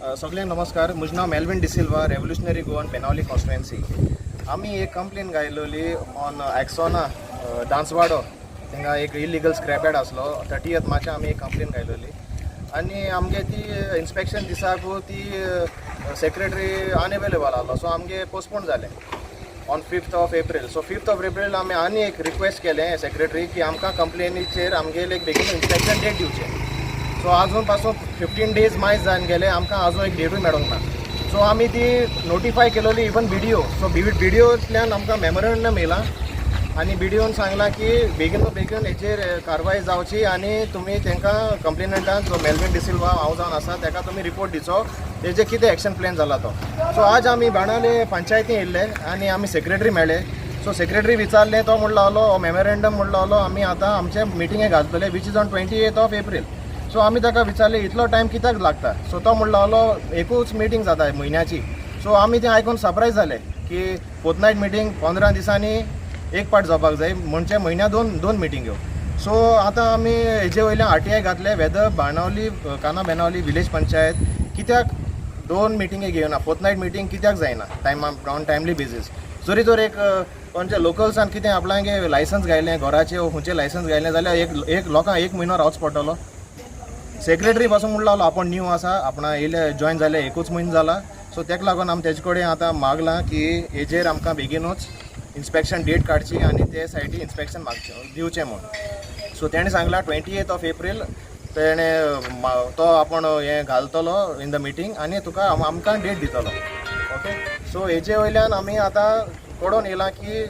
सगल्यांक नमस्कार. म्हजें नांव Melvin D'Silva, revolutionary Goan, Benaulim constituency. आमी एक कंप्लेन घायलोली ऑन एक्सोना डांसवाडो. थिंगा एक इलिगल स्क्रॅप यार्ड आसलो. 30th मार्चा आमी एक कंप्लेन घायलोली आनी आमगे ती इन्स्पेक्शन दिसाक ती सेक्रेटरी अनएवेलेबल आहलो, सो आमगे पोस्टपोन जालें on 5th of April. So 5th of April आमी आनी एक रिक्वेस्ट केलें सेक्रेटरी की आमकां कंप्लेनीचेर आमगेले एक बेगीन इन्स्पेक्शन डेट दिवचें. सो आजून पासून 15 डेज मायज जावन गेले, आमकां आजून एक डेटूय मेळोंक ना. सो आमी ती नोटिफाय केलोली इवन बीडीओ. सो बीडीओंतल्यान आमकां मेमोरंडम येयलां आनी बीडीओन सांगलां की बेगीन बेगीन हेचेर कारवाय जावची आनी तुमी तांकां कंप्लेनंटान, जो मेलवीन डिसिल्वा हांव जावन आसा, ताका तुमी रिपोर्ट दिवचो, तेजे कितें एक्शन प्लॅन जाला तो. सो आज आमी बाणावले पंचायती येयल्ले आनी आमी सेक्रेटरी मेळ्ळे. सो सेक्रेटरी विचारलें, तो म्हणलो आहलो मेमोरेंडम म्हणलो आहलो, आमी आतां आमचे मिटिंगे घालतले, which is on 28th of April. So आमी ताका विचारलें, इतलो टायम कित्याक लागता? सो तो म्हणलो आहलो, एकूच मिटींग जाता म्हयन्याची. सो आमी तें आयकून सरप्रायज जाले की फोर्टनायट मिटींग 15 दिसांनी एक पाट जावपाक जाय, म्हणजे म्हयन्या दोन दोन मिटिंग्यो. सो आतां आमी हेजे वयल्यान आरटीआय घातले, वेदर बाणावली काना बेनावली विलेज पंचायत कित्याक दोन मिटिंगे घेवना, फोर्टनायट मिटींग कित्याक जायना टायमा ऑन टायमली बेजीस. जरी जर एक कोणच्या लोकल्सान कितें आपणागे लायसन्स घायलें घराचें वो खंयचें लायसन्स घायलें जाल्यार एक एक लोकांक एक म्हयनो रावचो पडटलो. सेक्रेटरी पासून म्हणलो आपूण न्यू आसा, आपणा येयले जॉयन जाले एकूच म्हयनो जाला. सो तेका लागून आमी तेजे कडेन आतां मागलां की हेजेर आमकां बेगीनूच इन्स्पेक्शन डेट काडची आनी ते सायटी इन्स्पेक्शन मागचें दिवचें म्हूण. सो तेणें सांगलां, 28th of April तेणें तो आपूण हें घालतलो इन the meeting आनी तुका आमकां डेट दितलो. ओके, सो हेजे वयल्यान आमी आतां कळोन येयलां की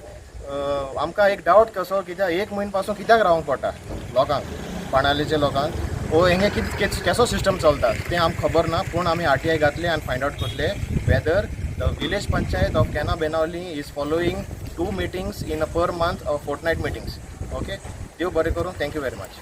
आमकां एक डावट कसो कित्याक एक म्हयनो पासून कित्याक रावंक पडटा लोकांक, बाणावलेच्या लोकांक, ओ हेंगे कित केसो सिस्टम चलता तें आमकां खबर ना. पूण आमी आरटीआय घातले आनी फायंड आवट करतले whether the village panchayat of Cana Benaulim is following two meetings in a per month of fortnight meetings. Okay, देव बरें करूं. Thank you very much.